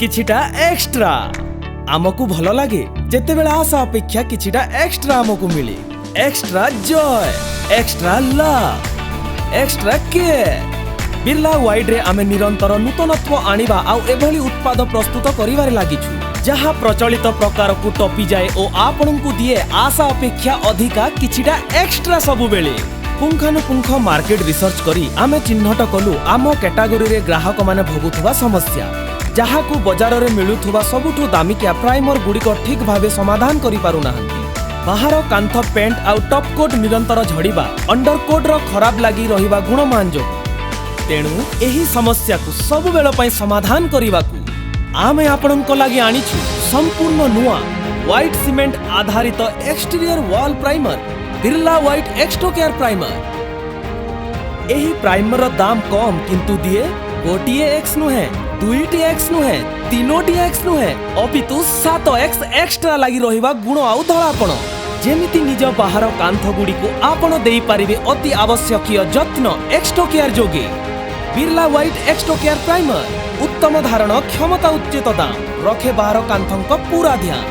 କିଛିଟା ଏକ୍ସଟ୍ରା। ଆମକୁ ଭଲ ଲାଗେ ଯେତେବେଳେ ଆଶା ଅପେକ୍ଷା କିଛିଟା ଏକ୍ସଟ୍ରା ଆମକୁ ମିଳେ। Extra joy, extra love, extra care. Birla ହ୍ୱାଇଟ୍ରେ ଆମେ ନିରନ୍ତର ନୂତନତ୍ୱ ଆଣିବା ଆଉ ଏଭଳି ଉତ୍ପାଦ ପ୍ରସ୍ତୁତ କରିବାରେ ଲାଗିଛୁ, ଯାହା ପ୍ରଚଳିତ ପ୍ରକାରକୁ ଟପିଯାଏ ଓ ଆପଣଙ୍କୁ ଦିଏ ଆଶା ଅପେକ୍ଷା ଅଧିକା କିଛିଟା ଏକ୍ସଟ୍ରା ସବୁବେଳେ। ପୁଙ୍ଖାନୁପୁଙ୍ଖ ମାର୍କେଟ ରିସର୍ଚ୍ଚ କରି ଆମେ ଚିହ୍ନଟ କଲୁ ଆମ କ୍ୟାଟାଗୋରୀରେ ଗ୍ରାହକମାନେ ଭୋଗୁଥିବା ସମସ୍ୟା, ଯାହାକୁ ବଜାରରେ ମିଳୁଥିବା ସବୁଠୁ ଦାମିକିଆ ପ୍ରାଇମର ଗୁଡ଼ିକ ଠିକ୍ ଭାବେ ସମାଧାନ କରିପାରୁନାହାନ୍ତି। ବାହାର କାନ୍ଥ ପେଣ୍ଟ ଆଉ ଟପ୍ କୋଟ୍ ନିରନ୍ତର ଝଡ଼ିବା, ଅଣ୍ଡରକୋଟ୍ର ଖରାପ ଲାଗି ରହିବା ଗୁଣମାନ ଯୋଗୁଁ। ତେଣୁ ଏହି ସମସ୍ୟାକୁ ସବୁବେଳ ପାଇଁ ସମାଧାନ କରିବାକୁ ଆମେ ଆପଣଙ୍କ ଲାଗି ଆଣିଛୁ ସମ୍ପୂର୍ଣ୍ଣ ନୂଆ ହ୍ୱାଇଟ୍ ସିମେଣ୍ଟ ଆଧାରିତ exterior wall ପ୍ରାଇମର, Birla white ଏକ୍ସଟ୍ରୋ care ପ୍ରାଇମର। ଏହି ପ୍ରାଇମରର ଦାମ କମ୍, କିନ୍ତୁ ଦିଏ ଗୋଟିଏ ଏକ୍ସ ନୁହେଁ, ଦୁଇଟି ଏକ୍ସ ନୁହେଁ, ତିନୋଟି ଏକ୍ସ ନୁହେଁ, ଅପିତୁ 7 ଏକ୍ସ ଏକ୍ସଟ୍ରା ଲାଗି ରହିବା ଗୁଣ ଆଉ ଧଳାପଣ। ଯେମିତି ନିଜ ବାହାର କାନ୍ଥ ଗୁଡ଼ିକୁ ଆପଣ ଦେଇପାରିବେ ଅତି ଆବଶ୍ୟକୀୟ ଯତ୍ନ ଏକ୍ସଟ୍ରୋ କେୟାର ଯୋଗେ। ବିର୍ଲା ହ୍ୱାଇଟ୍ ଏକ୍ସଟ୍ରୋ କେୟାର ପ୍ରାଇମର, ଉତ୍ତମ ଧାରଣ କ୍ଷମତା, ଉଚିତ ଦାମ, ରଖେ ବାହାର କାନ୍ଥଙ୍କ ପୁରା ଧ୍ୟାନ।